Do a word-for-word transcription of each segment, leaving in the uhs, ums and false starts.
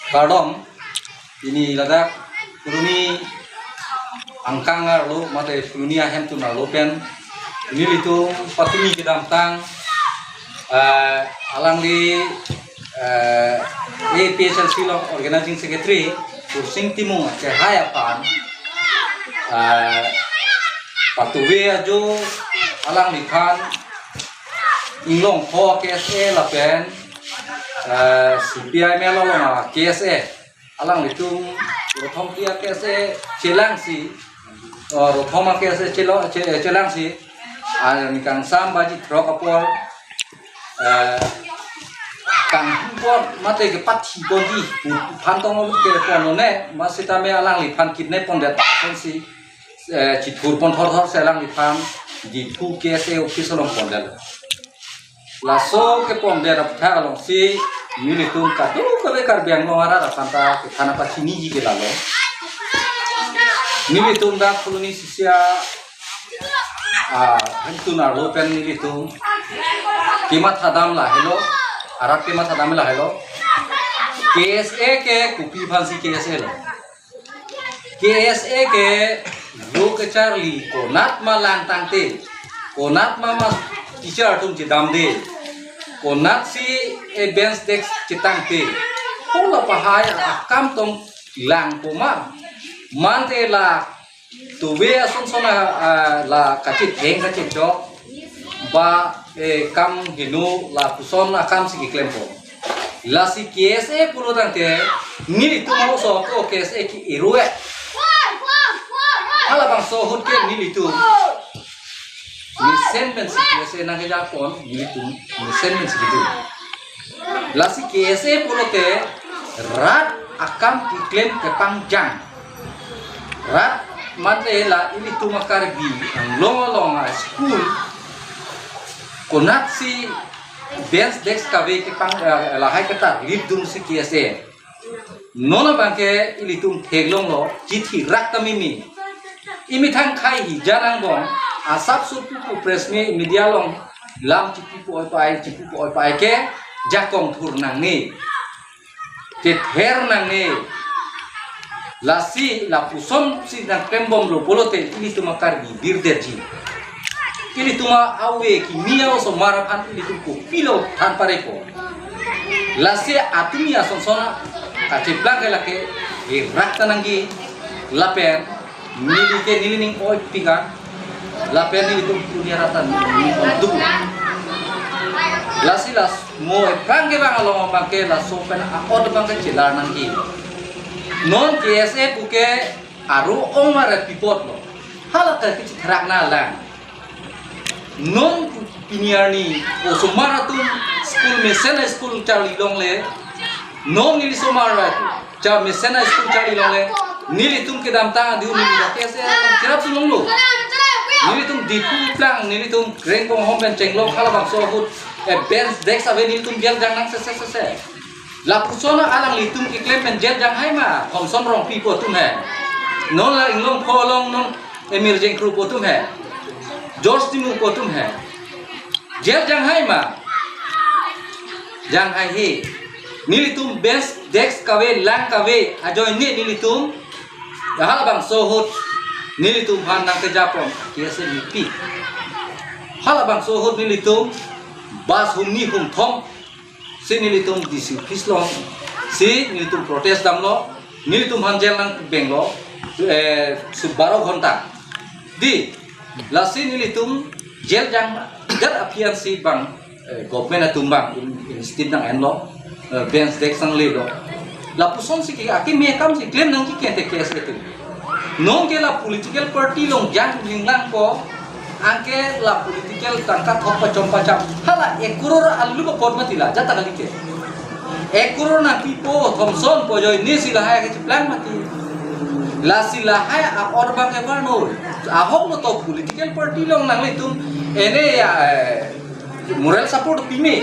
Kardom, pini ladak Phuloni angkang arlo, mate Phuloni ahemtun arlo pen, nelitum patumi kedamtang, eh, alangli, eh, A P H L C along Organizing Secretary, Kursing Timung kehai aphan, eh, patuve ajo alangliphan, Inglongpho K S A lapen, eh, C P I M L along a K S A, alanglitum Rothom K S A chelangsi, eh, Rothom a K S A chelo-, che-, chelangsi, ah, ningkan sam baji throk apor, eh, kangpon mate kepathi ponji, phan tong kepon lone, masitame alangliphan kidnap pondet asonsi, eh, chithur pon thorthor si alangliphan Diphu K S A office along pondet. Laso kepondet aphuthak alongsi nelitum kadokave Karbi Anglong arat aphan ta kethan apachiniji ke lalo. Nelitum dak Phuloni sisia, ah, hemtun arlo pen nelitum kematha dam lahelo, arat kematha dam lahelo. K S A ke kopi aphansi K S A lo. K S A ke lo kecharli, konat ma lang tangte, konat ma ma teacher atum chedamde, konatsi e bench desk chetangte, hala pahai akam tong langpo ma, mante la tuve ason son a, a, la kachitheng kachechok, ba, eh, kam heno lapuson akamsi keklempo. Lasi K S A pulo tangte, nelitum oso ko K S A ke-ero-e. Halabangso ahut ke nelitum mesen pensi K S A nangkejapon, nelitum mesen pensi kedo. Lasi K S A pulote rat akam keklem kepangjang. Rat mate la ilitum a-Karbi Anglong along a-school, konatsi bench desk kave kepang, eh, lahai ketarlipdunsi K S A. Non abangke ilitum theklonglo, chithi rak ta mimi. Imethang khei hija angbong, asapso pupu press me-, media along lam chipupo oi pai, chipupo oi pai ke jakong thur nangne. Kether nangne. Lasi lapusonsi nangklembomlo pulote ilitum a-Karbi birdetji. Ilitum a-ave kimi a-osomar aphan ilitum kopilo than parepo. Lasi atumi ason son kacheplang ke lake, eh, rak ta nangji lapen neli ke neli ning oipik an, lapen nelitum punya ratan neli ning ontu. Lasi las mo ephrang ke bang along abangke laso pen a-ot abangke chelar nangji. Non K S A puke aro ongmar pipo lo. Hala ke kechethrak na lang. Non pini arni osomar atum school mesen a-school charlilongle. Non neli osomar atum cha mesen a-school charlilongle. Nelitum kedamtang adiu neli dak K S A cherap sulonglo. Nelitum Diphu plang, nelitum Krengkong hom pen chenglok halabangso ahut, eh, bench desk ave, nelitum jail jang nang sese sese. Lapuson alanglitum keklem pen jail janghai ma, Thomson Rongpi pu atum he. Non la Inglongpho along non Emir Jengkru pu atum he. George Timung pu atum he. Jail janghai ma. Janghaihe. Nelitum bench desk kave lang kave ajoine nelitum halabangso ahut nelitum aphan nangkejapon K S A mipi. Halabangso ahut nelitum bus humni humthom si nelitum D C office alongsi nelitum protest damlo, nelitum aphan jail nangpibenglo, eh, su baro ghonta. Di, lasi nelitum jail jangdet aphi ansi bang, eh, government atum bang in, in state nang-enlo, eh, bench desk nanglelo. Lapusonsi ke, akeme akamsi klem nangji kente K S A atum. Non ke la political party along jang jingnang ko, anke la political tangka thok pachom pacham. Hala ek crore alu ba pot mati la, jata kali ke. Ek crore nangpipo, Thomson pu ajoine si lahai kecheplang mati. Lasi lahai a-ot abangke varno. Ahok lo to political party along nanglitum ene ya, eh, moral support pime.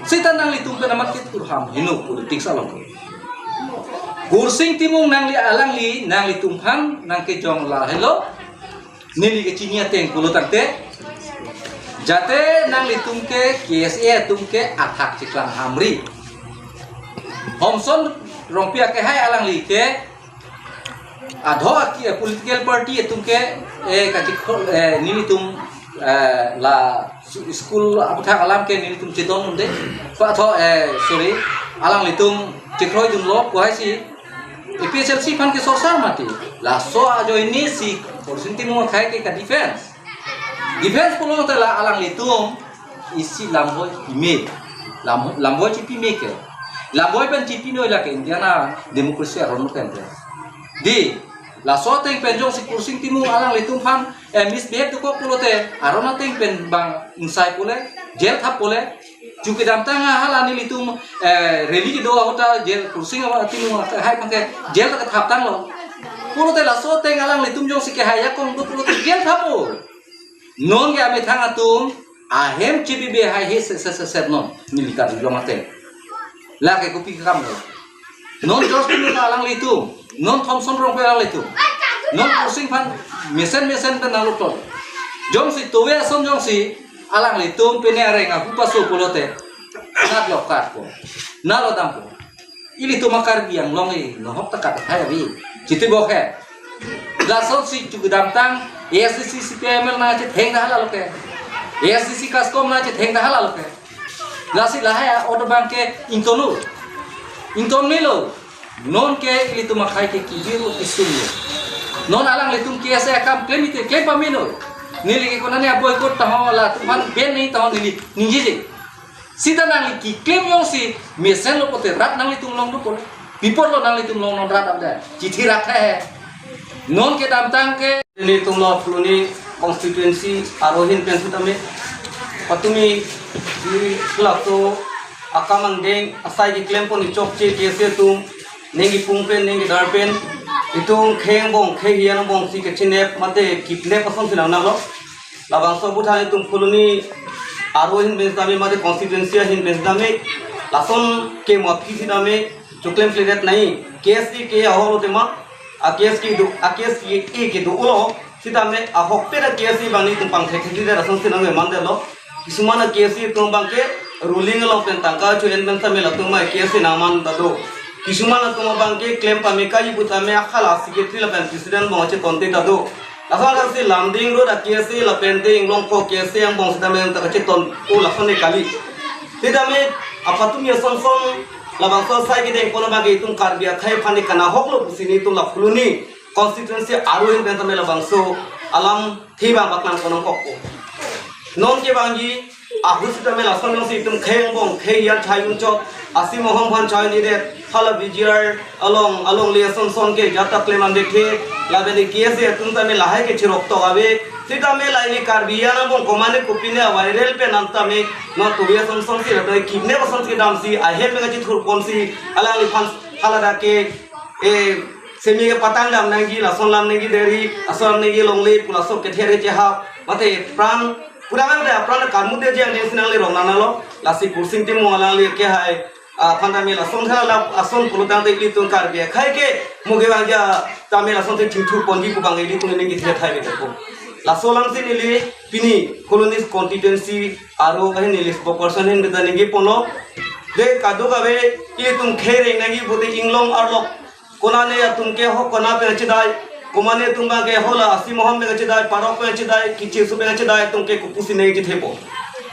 Seta nanglitum pen amat kethur ham heno politics along. Kursing Timung nangli alangli, nanglitum aphan nangkejong lahelo, neli kechini ateng pulo tangte. Jate nanglitum ke K S A atum ke athak cheklang hamri. Thomson Rongpi akehai alangli ke adho aki, eh, political party atum ke, eh, kachikho, eh, nelitum, eh, la su-, school aputhak alam ke nelitum chedondunde. Patho, eh, sorry, alanglitum chikroidunlo, puhaisi A P H L C aphan ke sorsar mati. Laso ajoine si Khorsing Timung akhai ke ka defense. Defense pulote la alanglitum isi lamboi pime. Lam, lamboi chipime ke. Lamboi pen chipinoi lake India na democracy aron pen ke. Di, laso ateng pen jongsi Khorsing Timung alanglitum aphan, eh, misbehave dokok pulote, aron ateng pen bang ingsai pule, jail thap pule, chu kedamtang hala nelitum, eh, rally kedo ahut ta jail, Khorsing Timung akhai aphan ke jail ta kethaptanglo. Pulote laso ateng alanglitum jongsi kehai akong do pulote jail thapo. Non ke amethang atum ahem chibibe hai he se se se se non neli Karbi Anglong ateng. Lake kopi kam lo. Non George Timung alanglitum, non Thomson Rongpi alanglitum, non Khorsing aphan mesen mesen pen nanglo ton. Jongsi tove ason jongsi alanglitum pene areng ahu paso pulote, nat lo kat ko, nat lo dam ko. Ilitum a-Karbi Anglong e, nohok ta kat hai abi. Chiti bok he. Lasonsi chu kedamtang, A S D C C P I M L nangchetheng ta hala lo ke. A S D C CASCOM nangchetheng ta hala lo ke. Lasi lahai a-order abang ke ingtonlo. Ington melo. Non ke ilitum akhai ke kibir lo kisum lo. Non alanglitum K S A akam klem ite klem pameno. Neli ke konane a-boycott ta ho latum aphan ben ni ta ho neli ningjije. Sita nangli keklem jongsi mesen lo pote rat nanglitum long do pole. Pi apot lo nanglitum long non rat amda. Chithi rat he. Non kedamtang ke. Nelitum lo Phuloni constituency arohin pen sitame. Patumi ni laso akam angdeng asai keklempo ni chokche K S A atum neng kipung pen neng kedar pen itum khei angbong khei hiyan angbong si kachinep mate kidnap asonsi nangnanglo. Labangso aputhak itum Phuloni arohin pen sitame mate constituency ahin pen sitame lason ke mot ki sitame choklemkledet nai. K S A ke ahok lo tema, a K S A do, a K S A ke do lo sitame ahok pen a K S A abang nelitum pangthekthekledet asonsi nangmandetlo. Kisuman a K S A atum abang ke ruling along pen tangka cho-en pen sitame latum a K S A nangman ta do. Kisuman atum abang ke klem pame kaji pu tame akhala secretary lapen president angbong chetonte ta do. Lason si Lumding Road a K S A lapen te Inglongpo K S A angbong sitame ta kacheton o lason ne kali. Sitame apatumi asonson labangso asai kedengpon abang ke itum Karbi akhai aphan ne kanahok lo pusi nelitum la Phuloni constituency arohin pen sitame labangso alam thibang paklang konong kokpo. Non kevangji ahut sitame lason jongsi itum khei angbong khei hiyan chai unchot, asim ahom aphan chai unjidet, hala B G R along alongle asonson ke jata klem amdethe, lapen K S A atum tame lahai ke chirok tok ave. Sitame la ili Karbi hiyan angbong komane kopine viral pen an tame non tove asonson si lapen kidnap asonsi kedamsi ahem pen kachithurponsi alangliphan hala dak ke, eh, semi kepatang dam nangji, lason lam nangji deri, ason lam nangji longle, pu laso kether kechehap, mate pran, pura mate pran karmu de jang deng si nanglerong nangnanglo, lasi Khorsing Timung alangli kehai, ah, aphan tame lason tha la ason pulotangte ilitum Karbi akhai ke, mo kevangji tame lason te chingthurponji pu abang ilitum nangji thethai betepo. Laso alam si neli pini Phuloni constituency aro ahin neli spokesperson ahin beta ningjeponlo. De kadokave itum khei reng nangji pute inglong arlok konane atum ke ho kona pen chedai, komane atum abang ke hola asim ahom pen chedai, parok pen chedai, kichi su pen chedai, atum ke kopusi nangji thepo.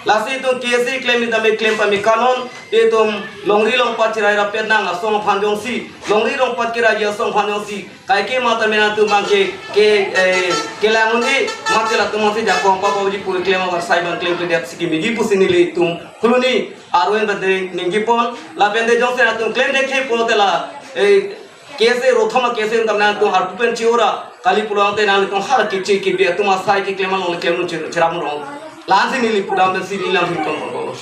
Lasi itum K S A klem ni tame klem pame kanon, itum longri longpat cherai rapet nang asong aphan jongsi, longri longpat kerai asong aphan jongsi, kaike mata mena atum abang ke, ke, eh, kelang undi, mate latum mate jakong papa uji pu klem abar sai abang klemkledet si kemeji pusi nelitum Phuloni arohin pen te ningjepon, lapen te jongsi atum klemdet ke pulote la, eh, K S A rothom a K S A tam nangtum arpu pen chiora, kali pulotangte nangtum hala kichi kibi atum asai keklem along keklem nun chir-, chirap rong. La-ansi neli pudam pensi neli lam hiton pon.